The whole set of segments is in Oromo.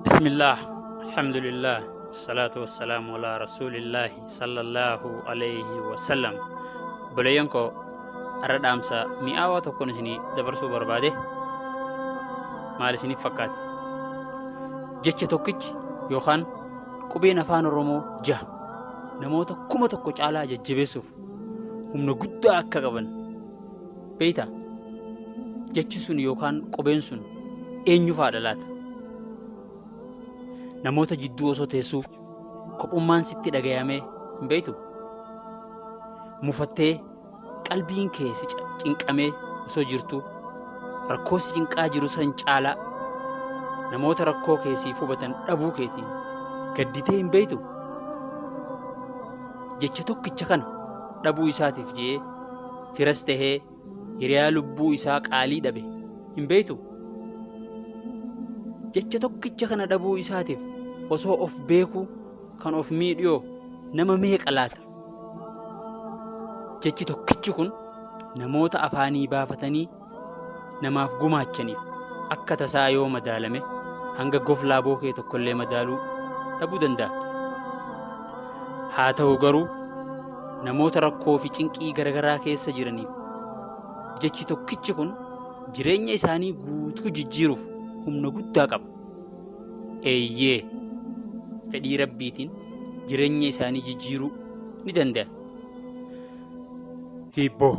Bismillah, alhamdulillah, salaatu wassalaamu alaa rasuulillaahi sallallahu alayhi wasallam. Obboleeyyan koo, har'a dhaamsa mi'aawaa tokkoon isinii dabarsuu barbaade. Maal isiniif fakkaate? Jecha tokkichi yookaan qubeen afaan Oromoo jaha namoota 1000 caalaa jajjabeessuuf humna guddaa akka qaban beeytaa? Jechi sun yookaan qubeen sun eenyufaadha laata? Namoota jidduu osoo teessuu kophummaan sitti dhagayamee hin beeytu? Mufattee qalbiin kee si cinqamee osoo jirtuu rakkoo si cinqaa jiru san caalaa namoota rakkoo kee siif hubatan dhabuu keetiin gadditee hin beeytu? Jecha tokkicha kana dhabuu isaatiif je'ee firas tahee hiriyaa lubbuu isaa qaalii dhabe hin beeytu? Jecha tokkicha kana dhabuu isaatiif osoo of beekuu kan of miidhuyoo nama meeqa laata? Jechi tokkichi kun namoota afaanii baafatanii namaaf gumaachaniif akka tasaa yoo madaalame hanga goflaa bookee tokkollee madaaluu dhabuu danda'a. Haa ta'u garuu namoota rakkoo fi cinqii garagaraa keessa jiraniif jechi tokkichi kun jireenya isaanii guutuu jijjiiruuf humna guddaa qaba. Eeyyee, fedhii Rabbiitiin jireenya isaanii jijjiiruu ni danda'a. Hiibboo.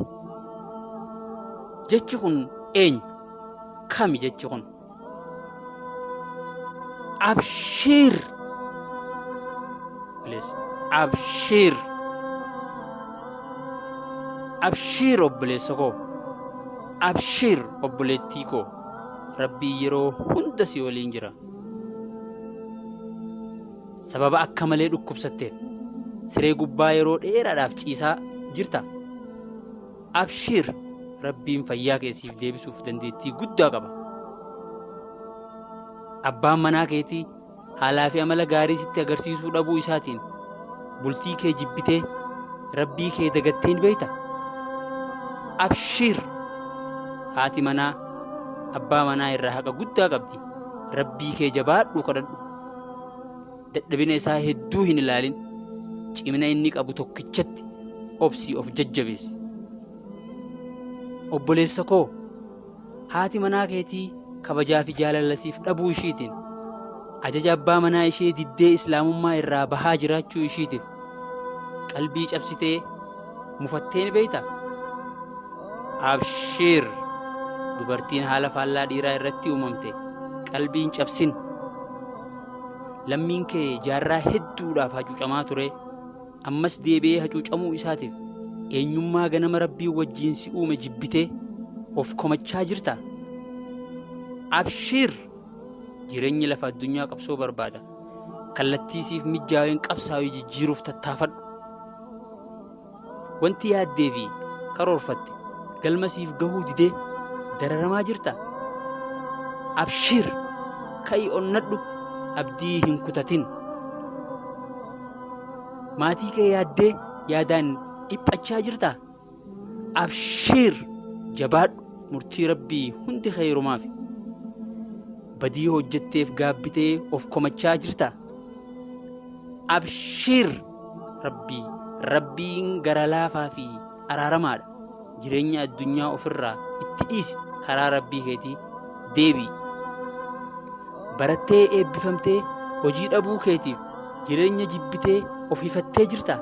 Jechi kun eenyu? Kami jechi kun? Abshiir! Please. Abshiir! Abshiir obboleessa koo. Abshiir obboleettii koo. Rabbiin yeroo hunda si waliin jira. Sababa akka malee dhukkubsatteef siree gubbaa yeroo dheeraadhaaf ciisaa jirta. Abshiir Rabbiin fayyaa kee siif deebisuuf dandeettii guddaa qaba. Abbaan manaa keetii haalaa fi amala gaarii sitti agarsiisuu dhabuu isaatiin bultii kee jibbitee Rabbii kee dagattee ni beekta? Abshiir! Haati manaa abbaa manaa irraa haqa guddaa qabdi. Rabbii kee jabaadhuu kadhadhu. Dadhabina isaa hedduu hin ilaalin. Cimina inni qabu tokkichatti obsii of jajjabeessi. Obboleessa koo, haati manaa keetii kabajaa fi jaalala siif dhabuu ishiitiin ajaja abbaa manaa ishee diddee islaamummaa irraa bahaa jiraachuu ishiitiif qalbii cabsitee mufattee ni beektaa? Abshiir! Dubartiin haala faallaa dhiiraa irratti uumamte qalbii hin cabsin. Lammiin kee jaarraa hedduudhaaf hacuucamaa ture, ammas deebi'ee hacuucamuu isaatiif eenyummaa ganama Rabbiin wajjiin si uume jibbitee of komachaa jirtaa? Abshiir! Jireenyi lafa addunyaa qabsoo barbaada. Kallattii siif mijjaaween qabsaawii jijjiiruuf tattaafadhu. Wanti yaaddee fi karoorfatte galma siif gahuu didee dararamaa jirta? Abshiir! Ka'i onnadhu abdii hin kutatin. Maatii kee yaaddee yaadaan dhiphachaa jirtaa? Abshiir! Jabaadhu murtii Rabbii hundi kheyrumaaf. Badii hojjetteef gaabbitee of komachaa jirtaa? Abshiir! Rabbii Rabbiin gara laafaa fi araaramaadha. Jireenya addunyaa ofirraa itti dhiisi karaa Rabbii keetii deebi'i. Barattee eebbifamtee hojii dhabuu keetiif jireenya jibbitee of hifattee jirtaa?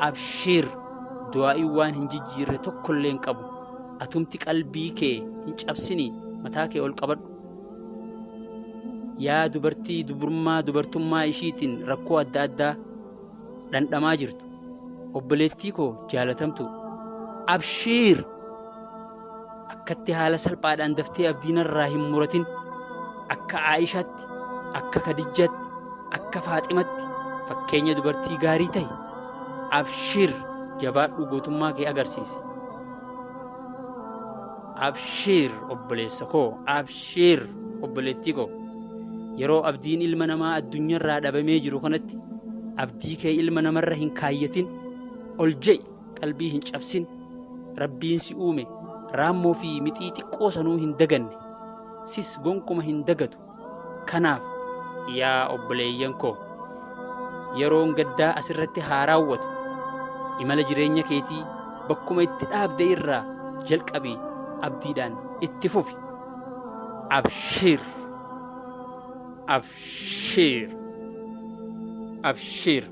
Abshiir! Du'aa'iin waan hin jijjiirre tokkollee hin qabu. Atumti qalbii kee hin cabsinii mataa kee ol qabadhu. Yaa dubartii dubrummaa dubartummaa ishiitiin rakkoo adda addaa dhandhamaa jirtu, obboleettii koo jaalatamtuu, abshiir! Akkatti haala salphaadhaan daftee abdii narraa hin muratin. Akka Aayishaatti, akka Kadijjaatti, akka Faaximatti fakkeenya dubartii gaarii tahi. Abshiir jabaadhu gootummaa kee agarsiisi. Abshiir obboleessa koo, abshiir obboleettii koo. Yeroo abdiin ilma namaa addunyaarraa dhabamee jiru kanatti abdii kee ilma namarra hin kaayyatin. Ol je'i, qalbii hin cabsin. Rabbiin si uume Raammoo fi mixii xiqqoo sanuu hin daganne. Sis gonkuma hin dagatu. Kanaaf yaa obboleeyyan koo, yeroon gaddaa asirratti haa raawwatu. Imala jireenya keetii bakkuma itti dhaabde irraa jalqabii abdiidhaan itti fufi. Abshiir! Abshiir! Abshiir!